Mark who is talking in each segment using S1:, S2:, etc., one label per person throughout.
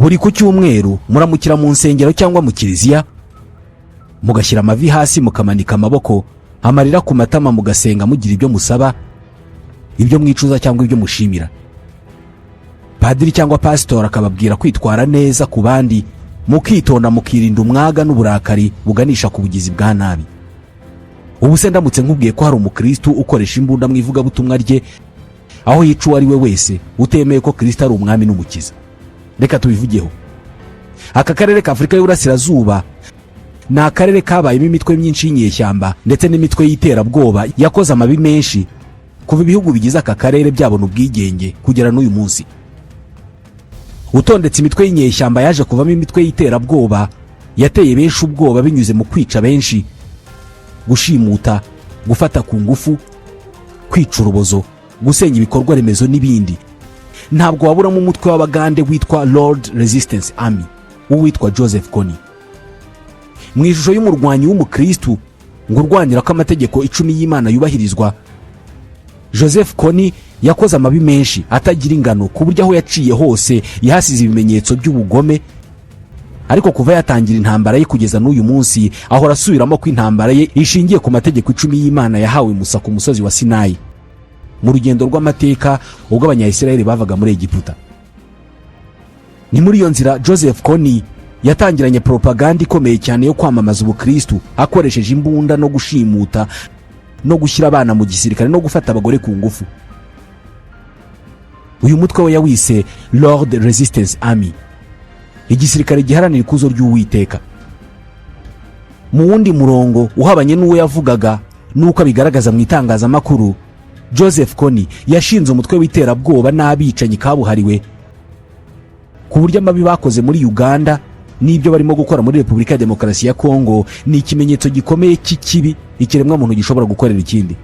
S1: Buri ku cyumweru muramukira mu nsengero cyangwa mu kiliziya, mugashyira amavi hasi, mukamanika amaboko, amarira ku matama, mugasenga, mugira ibyo musaba, ibyo mwicuza cyangwa ibyo mushimira. Padiri cyangwa pasitori akababwira kwitwara neza ku bandi, mukitonda, mukirinda umwaga n'uburakari buganisha ku bugizi bwa nabi. Ubu se ndamutse nkubwiye ko hari umukristu ukoresha imbunda mu ivugabutumwa rye, aho yica uwo ari we wese utemeye ko Kirisito ari umwami n'umukiza? Reka tubivugeho. Aka karere ka Afurika y'Uburasirazuba ni akarere kabayemo imitwe myinshi y'inyeshyamba ndetse n'imitwe y'iterabwoba yakoze amabi menshi kuva ibihugu bigize aka karere byabona ubwigenge kugera n'uyu munsi. Utondetse imitwe y'inyeshyamba yaje kuvamo imitwe y'iterabwoba yateye benshi ubwoba binyuze mu kwica benshi, gushimuta, gufata ku ngufu, kwica urubozo, gusenya ibikorwa remezo n'ibindi, ntabwo waburamo umutwe w'Abagande witwa Lord Resistance Army w'uwitwa Joseph Kony. Mu ishusho y'umurwanyi w'umukristu ngo urwanira ko amategeko 10 y'Imana yubahirizwa, Joseph Kony yakoze amabi menshi atagira ingano, ku buryo aho yaciye hose yahasize ibimenyetso by'ubugome. Ariko kuva yatangira intambara ye kugeza n'uyu munsi, ahora asubiramo ko intambara ye ishingiye ku mategeko 10 y'Imana yahawe Musa ku musozi wa Sinayi mu rugendo rw'amateka ubwo Abanyayisiraheli bavaga muri Egiputa. Ni muri iyo nzira Joseph Kony yatangiranye propaganda ikomeye cyane yo kwamamaza ubukristu akoresheje imbunda no gushimuta no gushyira abana mu gisirikare no gufata abagore ku ngufu. Uyu mutwe we yawise Lord Resistance Army, igisirikare giharanira ikuzo ry'Uwiteka. Mu wundi murongo uhabanye n'uwo yavugaga n'uko abigaragaza mu itangazamakuru, Joseph Kony yashinze umutwe w'iterabwoba n'abicanyi kabuhariwe, ku buryo amabi bakoze muri Uganda n'ibyo barimo gukora muri Repubulika ya Demokarasi ya Kongo ni ikimenyetso gikomeye cy'ikibi ikiremwamuntu gishobora gukorera ikindi.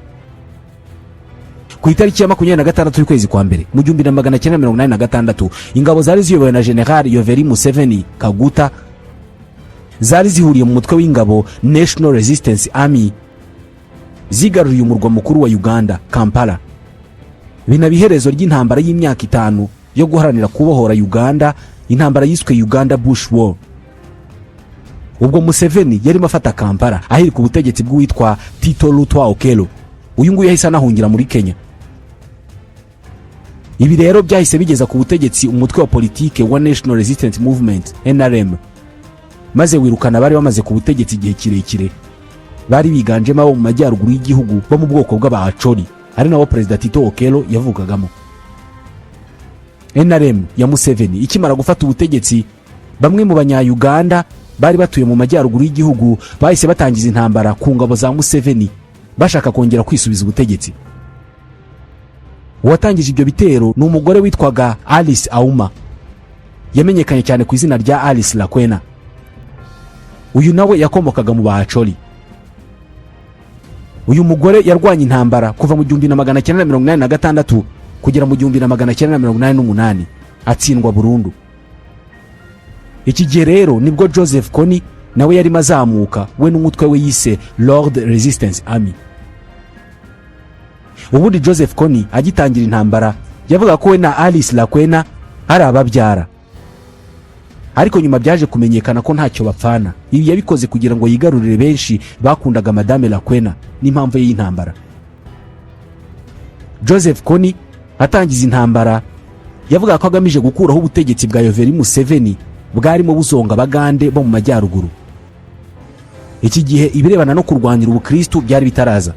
S1: Ku itariki ya 26 y'ukwezi kwa mbere mu 1986, ingabo zari ziyobowe na General Yoweri Museveni Kaguta zari zihuriye mu mutwe w'ingabo National Resistance Army zigaruriye umurwa mukuru wa Uganda, Kampala, binaba iherezo ry'intambara y'imyaka 5 yo guharanira kubohora Uganda, intambara yiswe Uganda Bush War. Ubwo Museveni yarimo afata Kampala ahirika ubutegetsi bw'uwitwa Tito Lutwa Okello, uyu nguyu yahise anahungira muri Kenya. Ibi rero byahise bigeza ku butegetsi umutwe wa politike wa National Resistance Movement, NRM, maze wirukana abari bamaze ku butegetsi igihe kirekire bari biganjemo abo mu majyaruguru y'igihugu bo mu bwoko bw'Abahacori, ari nabo Perezida Tito Okello yavukagamo. NRM ya Museveni ikimara gufata ubutegetsi, bamwe mu Banyayuganda bari batuye mu majyaruguru y'igihugu bahise batangiza intambara ku ngabo za Museveni, bashaka kongera kwisubiza ubutegetsi. Uwatangije ibyo bitero ni umugore witwaga Alice Auma, yamenyekanye cyane ku izina rya Alice Lakwena. Uyu nawe yakomokaga mu Bahacori. Uyu mugore yarwanye intambara kuva mu 1986 kugera mu 1988, atsindwa burundu. Iki gihe rero nibwo Joseph Kony nawe yarimo azamuka, we n'umutwe we yise Lord Resistance Army. Ubundi Joseph Kony agitangira intambara yavuga ko we na Alice Lakwena ari ababyara, ariko nyuma byaje kumenyekana ko ntacyo bapfana. Ibi yabikoze kugira ngo yigarurire benshi bakundaga Madame Lakwena n'impamvu ye y'intambara. Joseph Kony atangiza intambara yavugaga ko agamije gukuraho ubutegetsi bwa Yoweri Museveni bwarimo buzonga Abagande bo mu majyaruguru. Iki gihe ibirebana no kurwanira ubukristu byari bitaraza.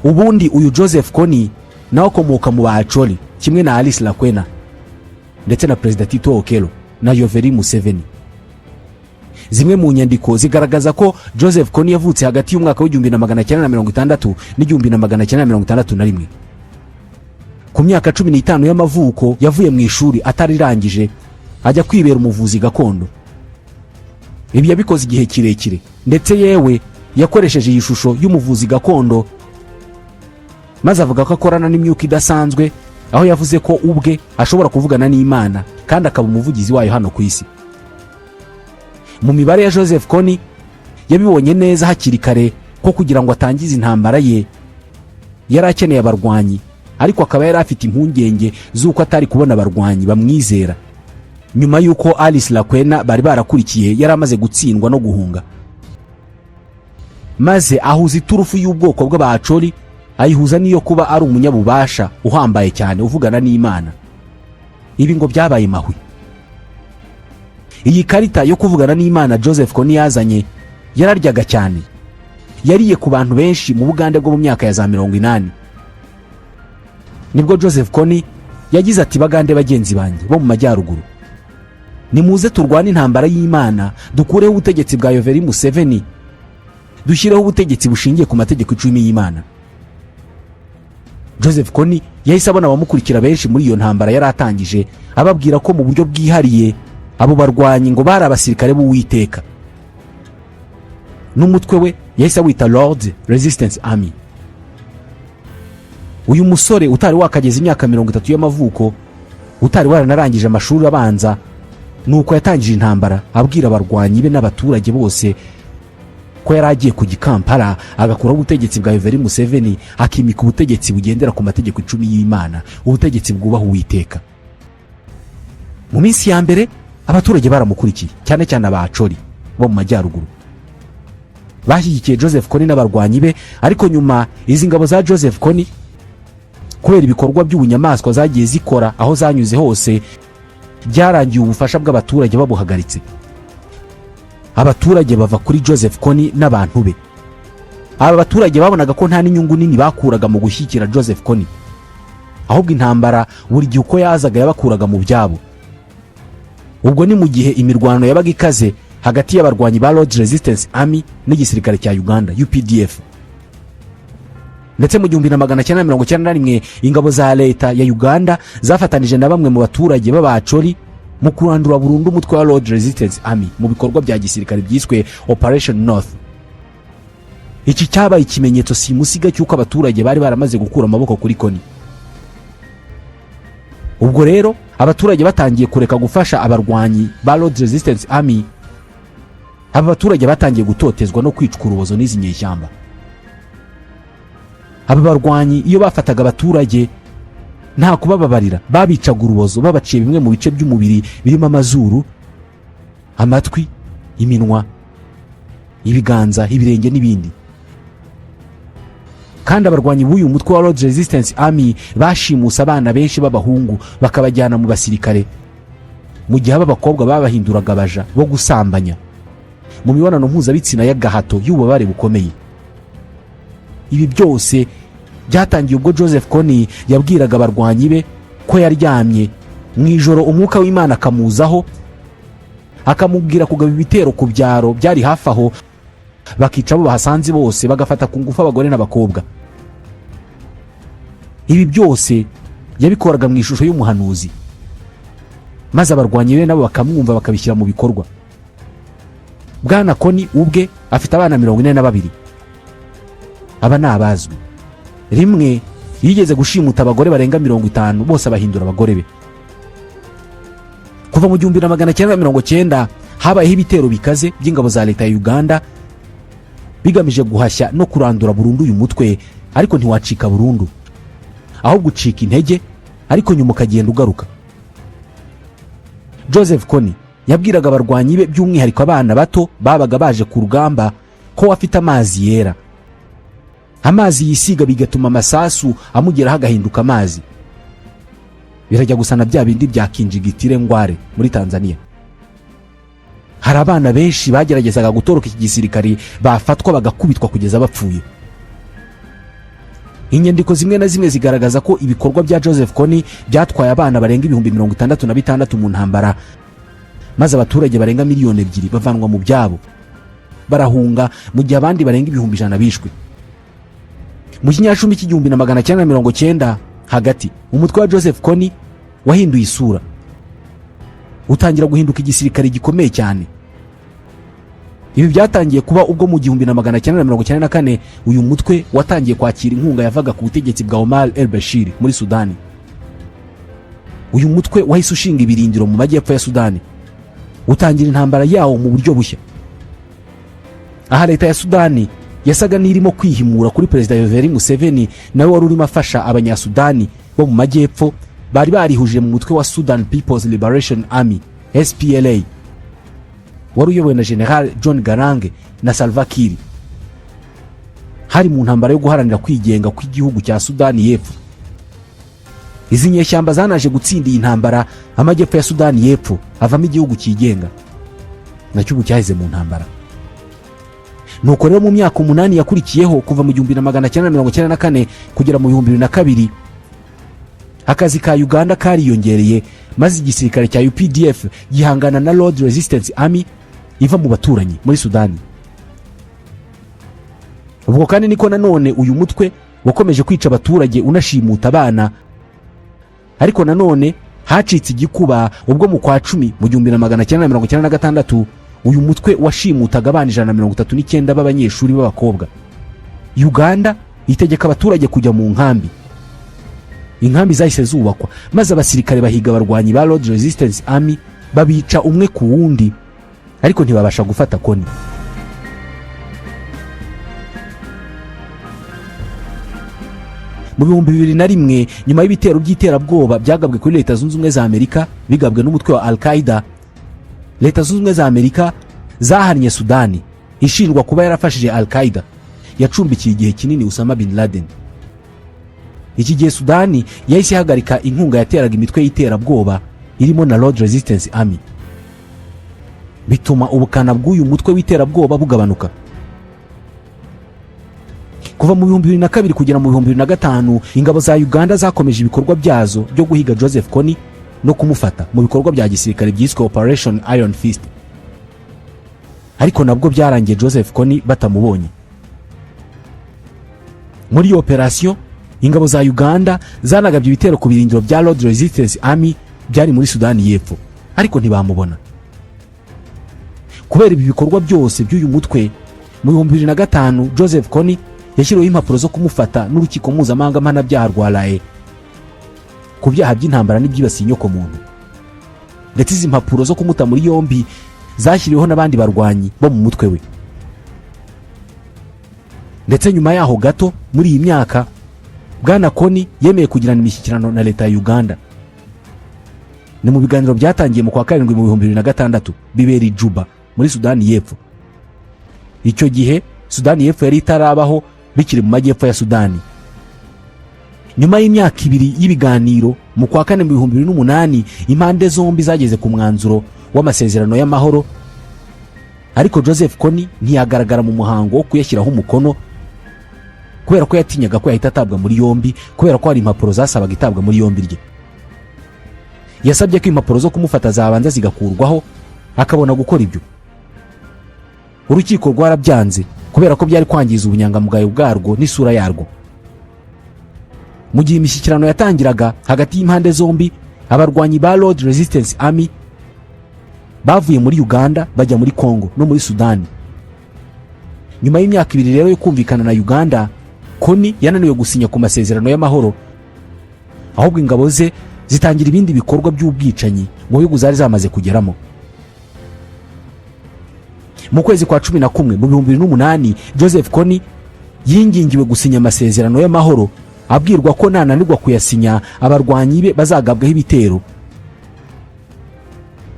S1: Ubundi uyu Joseph Kony nawe akomoka mu Bahacori kimwe na Alice Lakwena ndetse na Perezida Tito Okello na Yoweri Museveni. Zimwe mu nyandiko zigaragaza ko Joseph Kony yavutse hagati y'umwaka w'1960 n'1961. Ku myaka 15 y'amavuko yavuye mu ishuri atarirangije, ajya kwibera umuvuzi gakondo. Ibi yabikoze igihe kirekire, ndetse yewe yakoresheje iyi shusho y'umuvuzi gakondo maze avuga ko akorana n'imyuka idasanzwe, aho yavuze ko ubwe ashobora kuvugana n'Imana kandi akaba umuvugizi wayo hano ku isi. Mu mibare ya Joseph Kony, yabibonye neza hakiri kare ko kugira ngo atangize intambara ye yari akeneye abarwanyi, ariko akaba yari afite impungenge z'uko atari kubona abarwanyi bamwizera. Nyuma y'uko Alice Lakwena bari barakurikiye yari amaze gutsindwa no guhunga, maze ahuza iturufu y'ubwoko bw'Abacori, ayihuza n'iyo kuba ari umunyabubasha uhambaye cyane uvugana n'Imana. Ibi ngo byabaye mahwi. Iyi karita yo kuvugana n'Imana Joseph Kony yazanye yararyaga cyane, yariye ku bantu benshi mu Bugande bwo mu myaka ya za 80. Nibwo Joseph Kony yagize ati: "Bagande bagenzi banjye bo mu majyaruguru, nimuze turwane intambara y'Imana, dukureho ubutegetsi bwa Yoweri Museveni, dushyireho ubutegetsi bushingiye ku mategeko 10 y'Imana." Joseph Kony yahise abona abamukurikira benshi muri iyo ntambara yari atangije, ababwira ko mu buryo bwihariye abo barwanyi ngo bari abasirikare b'Uwiteka. N'umutwe we yahise awita Lord Resistance Army. Uyu musore utari wakageza imyaka 30 y'amavuko, utari waranarangije amashuri abanza, nuko yatangije intambara, abwira abarwanyi be n'abaturage bose ko yari agiye kujya i Kampala agakuraho ubutegetsi bwa Yoweri Museveni, akimika ubutegetsi bugendera ku mategeko 10 y'Imana, ubutegetsi bwubaha Uwiteka. Mu minsi ya mbere abaturage baramukurikiye, cyane cyane Abacori bo mu majyaruguru bashyigikiye Joseph Kony n'abarwanyi be. Ariko nyuma izi ngabo za Joseph Kony, kubera ibikorwa by'ubunyamaswa zagiye zikora aho zanyuze hose, byarangiye ubufasha bw'abaturage babuhagaritse. Abaturage bava kuri Joseph Kony n'abantu be. Aba baturage babonaga ko nta n'inyungu nini bakuraga mu gushyigikira Joseph Kony, ahubwo intambara buri gihe uko yazaga yabakuraga mu byabo. Ubwo ni mu gihe imirwano yabaga ikaze hagati y'abarwanyi ba Lord Resistance Army n'igisirikare cya Uganda, UPDF. Ndetse mu 1991 ingabo za leta ya Uganda zafatanije na bamwe mu baturage b'Abacori mu kurandura burundu umutwe wa Lord Resistance Army mu bikorwa bya gisirikare byiswe Operation North. Iki cyabaye ikimenyetso simusiga cy'uko abaturage bari baramaze gukura amaboko kuri Kony. Ubwo rero abaturage batangiye kureka gufasha abarwanyi ba Lord Resistance Army. Aba baturage batangiye gutotezwa no kwicwa urubozo n'izi nyeshyamba. Aba barwanyi iyo bafataga abaturage, nta kubababarira, babicaga urubozo, babaciye bimwe mu bice by'umubiri birimo amazuru, amatwi, iminwa, ibiganza, ibirenge n'ibindi. Kandi abarwanyi b'uyu mutwe wa Lord Resistance Army bashimuse abana benshi b'abahungu bakabajyana mu basirikare, mu gihe ab'abakobwa babahinduraga abaja bo gusambanya mu mibonano mpuzabitsina y'agahato y'ububabare bukomeye. Ibi byose byatangiye ubwo Joseph Kony yabwiraga abarwanyi be ko yaryamye mu ijoro, umwuka w'Imana akamuzaho, akamubwira kugaba ibitero ku byaro byari hafi aho, bakica abo bahasanze bose, bagafata ku ngufu abagore n'abakobwa. Ibi byose yabikoraga mu ishusho y'umuhanuzi, maze abarwanyi be nabo bakamwumva, bakabishyira mu bikorwa. Bwana Kony ubwe afite abana 42. Aba ni abazwi. Rimwe yigeze gushimuta abagore barenga 50, bose abahindura abagore be. Kuva mu 1990 habayeho ibitero bikaze by'ingabo za leta ya Uganda bigamije guhashya no kurandura burundu uyu mutwe, ariko ntiwacika burundu, ahubwo ucika intege, ariko nyuma ukagenda ugaruka. Joseph Kony yabwiraga abarwanyi be, by'umwihariko abana bato babaga baje ku rugamba, ko afite amazi yera, amazi yisiga bigatuma amasasu amugeraho agahinduka amazi. Birajya gusa na bya bindi bya Kinjikitile Ngwale muri Tanzania. Hari abana benshi bageragezaga gutoroka iki gisirikari, bafatwa bagakubitwa kugeza bapfuye. Inyandiko zimwe na zimwe zigaragaza ko ibikorwa bya Joseph Kony byatwaye abana barenga 66,000 mu ntambara, maze abaturage barenga miliyoni 2 bavanwa mu byabo barahunga, mu gihe abandi barenga 100,000 bishwe. Mu kinyacumi cy'cy'1990 hagati, umutwe wa Joseph Kony wahinduye isura, utangira guhinduka igisirikare gikomeye cyane. Ibi byatangiye kuba ubwo mu 1994 uyu mutwe watangiye kwakira inkunga yavaga ku butegetsi bwa Omar El Bashir muri Sudani. Uyu mutwe wahise ushinga ibirindiro mu majyepfo ya Sudani, utangira intambara yawo mu buryo bushya. Aha leta ya Sudani yasaga n'irimo kwihimura kuri Perezida Yoweri Museveni, nawe wari urimo afasha Abanyasudani bo mu majyepfo bari barihuje mu mutwe wa Sudan People's Liberation Army. SPLA, wari uyobowe na General John Garang na Salva Kiir. Hari mu ntambara yo guharanira kwigenga kw'igihugu cya Sudani y'Epfo. Izi nyeshyamba zanaje gutsinda iyi ntambara, amajyepfo ya Sudani y'Epfo avamo igihugu cyigenga, nacyo ubu cyaheze mu ntambara. Nuko rero mu myaka 8 yakurikiyeho, kuva mu 1994 kugera mu 2002, akazi ka Uganda kariyongereye, maze igisirikare cya UPDF gihangana na Lord Resistance Army iva mu baturanyi muri Sudani. Ubwo kandi niko nanone uyu mutwe wakomeje kwica abaturage, unashimuta abana. Ariko nanone hacitse igikuba ubwo mu kwa 10 mu 1996 uyu mutwe washimutaga abana 139 b'abanyeshuri b'abakobwa. Uganda itegeka abaturage kujya mu nkambi. Inkambi zahise zubakwa, maze abasirikare bahiga abarwanyi ba Lord Resistance Army, babica umwe ku wundi, ariko ntibabasha gufata Kony. Mu 2001, nyuma y'ibitero by'iterabwoba byagabwe kuri Leta Zunze Ubumwe za Amerika bigabwe n'umutwe wa Al Qaida, Leta Zunze Ubumwe za Amerika zahannye Sudani, ishinjwa kuba yarafashije Al Qaida yacumbikiye igihe kinini Usama bin Laden. Iki gihe Sudani yahise ihagarika inkunga yateraga imitwe y'iterabwoba irimo na Lord Resistance Army, bituma ubukana bw'uyu mutwe w'iterabwoba bugabanuka. Kuva mu 2002 kugera mu 2005, ingabo za Uganda zakomeje ibikorwa byazo byo guhiga Joseph Kony no kumufata mu bikorwa bya gisirikare byiswe Operation Iron Fist, ariko nabwo byarangiye Joseph Kony batamubonye. Muri iyo operasiyo, ingabo za Uganda zanagabye ibitero ku birindiro bya Lord Resistance Army byari muri Sudani y'Epfo, ariko ntibamubona. Kubera ibi bikorwa byose by'uyu mutwe, mu 2005 Joseph Kony yashyiriweho impapuro zo kumufata n'urukiko mpuzamahanga mpanabyaha rwa La Haye ku byaha by'intambara n'ibyibasiye inyokomuntu. Ndetse izi mpapuro zo kumuta muri yombi zashyiriweho n'abandi barwanyi bo mu mutwe we. Ndetse nyuma yaho gato muri iyi myaka, Bwana Kony yemeye kugirana imishyikirano na leta ya Uganda. Ni mu biganiro byatangiye mu kwa karindwi mu 2006, bibera i Juba muri Sudani y'Epfo. Icyo gihe Sudani y'Epfo yari itarabaho, bikiri mu majyepfo ya Sudani. Nyuma y'imyaka 2 y'ibiganiro, mu kwa kane mu 2008, impande zombi zageze ku mwanzuro w'amasezerano y'amahoro, ariko Joseph Kony ntiyagaragara mu muhango wo kuyashyiraho umukono kubera ko yatinyaga ko yahita atabwa muri yombi, kubera ko hari impapuro zasabaga itabwa muri yombi rye. Yasabye ko impapuro zo kumufata zabanza zigakurwaho, akabona gukora ibyo. Urukiko rwarabyanze kubera ko byari kwangiza ubunyangamugayo bwarwo n'isura yarwo. Mu gihe imishyikirano yatangiraga hagati y'impande zombi, abarwanyi ba Lord Resistance Army bavuye muri Uganda bajya muri Congo no muri Sudani. Nyuma y'imyaka 2 rero yo kumvikana na Uganda, Kony yananiwe gusinya ku masezerano y'amahoro, ahubwo ingabo ze zitangira ibindi bikorwa by'ubwicanyi mu bihugu zari zamaze kugeramo. Mu kwezi kwa 11 mu 2008, Joseph Kony yingingiwe gusinya amasezerano y'amahoro, abwirwa ko nananirwa kuyasinya abarwanyi be bazagabwaho ibitero.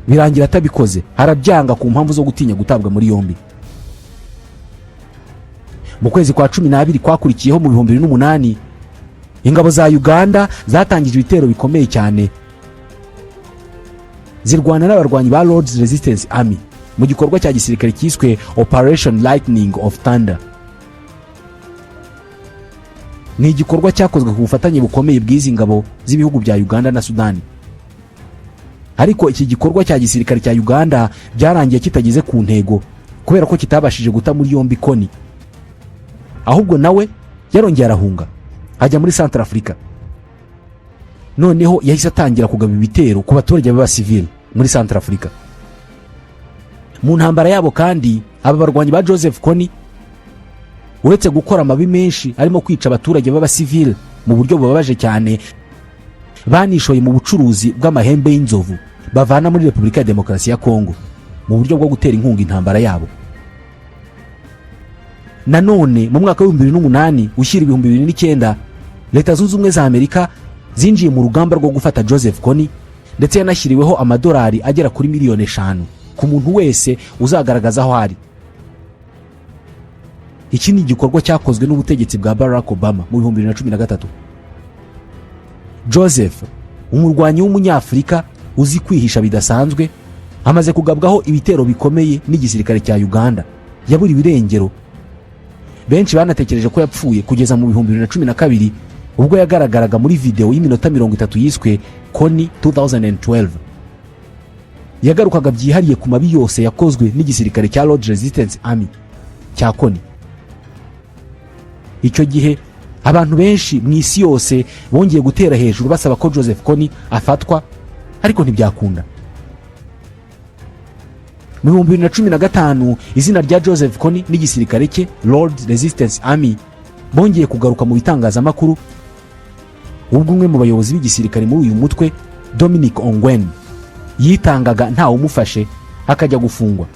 S1: Birangira atabikoze, arabyanga ku mpamvu zo gutinya gutabwa muri yombi. Mu kwezi kwa 12 kwakurikiyeho mu 2008, ingabo za Uganda zatangije ibitero bikomeye cyane, zirwana n'abarwanyi ba Lords Resistance Army mu gikorwa cya gisirikare cyiswe Operation Lightning of Thunder. Ni igikorwa cyakozwe ku bufatanye bukomeye bw'izi ngabo z'ibihugu bya Uganda na Sudani, ariko iki gikorwa cya gisirikare cya Uganda byarangiye kitageze ku ntego kubera ko kitabashije guta muri yombi Kony, ahubwo nawe yarongeye arahunga ajya muri Central Africa. Noneho yahise atangira kugaba ibitero ku baturage b'abasivili muri Central Africa. Mu ntambara yabo kandi, aba barwanyi ba Joseph Kony, uretse gukora amabi menshi arimo kwica abaturage b'abasivili mu buryo bubabaje cyane, banishoye mu bucuruzi bw'amahembe y'inzovu bavana muri Repubulika ya Demokarasi ya Kongo mu buryo bwo gutera inkunga intambara yabo. Nanone mu mwaka wa 2008 ushyira 2009, Leta Zunze Ubumwe za Amerika zinjiye mu rugamba rwo gufata Joseph Kony Ndetse yanashyiriweho amadolari agera kuri miliyoni 5 ku muntu wese uzagaragaza aho ari. Iki ni igikorwa cyakozwe n'ubutegetsi bwa Barack Obama mu 2013. Joseph, umurwanyi w'Umunyafurika uzi kwihisha bidasanzwe, amaze kugabwaho ibitero bikomeye n'igisirikare cya Uganda. Yaburiwe irengero, benshi banatekereje ko yapfuye, kugeza mu 2012 ubwo yagaragaraga muri videwo y'iminota 30 yiswe Kony 2012. Yagarukaga byihariye ku mabi yose yakozwe n'igisirikare cya Lord Resistance Army cya Kony. Icyo gihe abantu benshi mu isi yose bongeye gutera hejuru basaba ko Joseph Kony afatwa, ariko ntibyakunda. Mu 2015 izina rya Joseph Kony n'igisirikare cye Lord Resistance Army bongeye kugaruka mu bitangazamakuru, ubwo umwe mu bayobozi b'igisirikare muri uyu mutwe, Dominic Ongwen, yitangaga ntawe umufashe akajya gufungwa.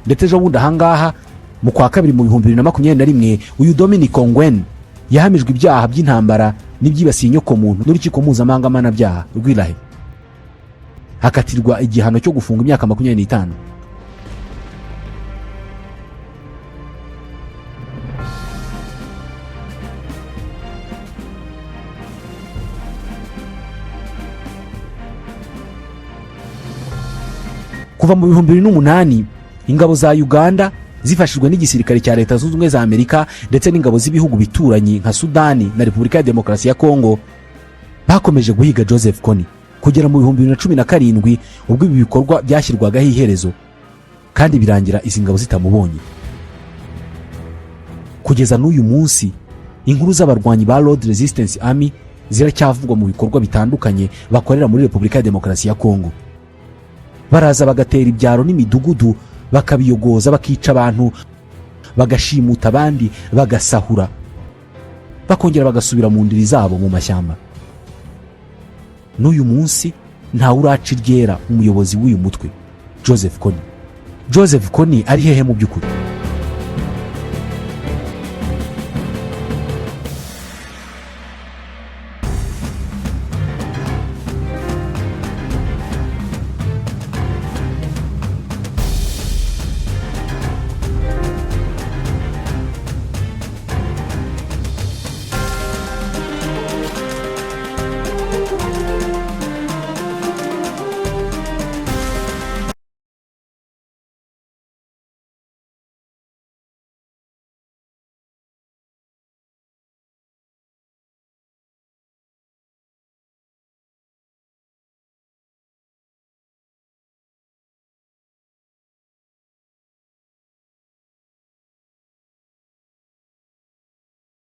S1: Ndetse ejo bundi ahangaha mu kwa kabiri mu 2021, uyu Dominic Ongwen yahamijwe ibyaha by'intambara n'ibyibasiye inyokomuntu n'Urukiko Mpuzamahanga Mpanabyaha rw'i La Haye, akatirwa igihano cyo gufunga imyaka 25. Kuva mu 2008, ingabo za Uganda zifashijwe n'igisirikare cya Leta Zunze Ubumwe za Amerika ndetse n'ingabo z'ibihugu bituranyi nka Sudani na Repubulika ya Demokarasi ya Kongo bakomeje guhiga Joseph Kony kugera mu 2017, ubwo ibi bikorwa byashyirwagaho iherezo kandi birangira izi ngabo zitamubonye. Kugeza n'uyu munsi, inkuru z'abarwanyi ba Lord Resistance Army ziracyavugwa mu bikorwa bitandukanye bakorera muri Repubulika ya Demokarasi ya Kongo. Baraza bagatera ibyaro n'imidugudu, bakabiyogoza, bakica abantu, bagashimuta abandi, bagasahura, bakongera bagasubira mu ndiri zabo mu mashyamba. N'uyu munsi ntawe uraca iryera umuyobozi w'uyu mutwe, Joseph Kony. Joseph Kony ari hehe mu by'ukuri?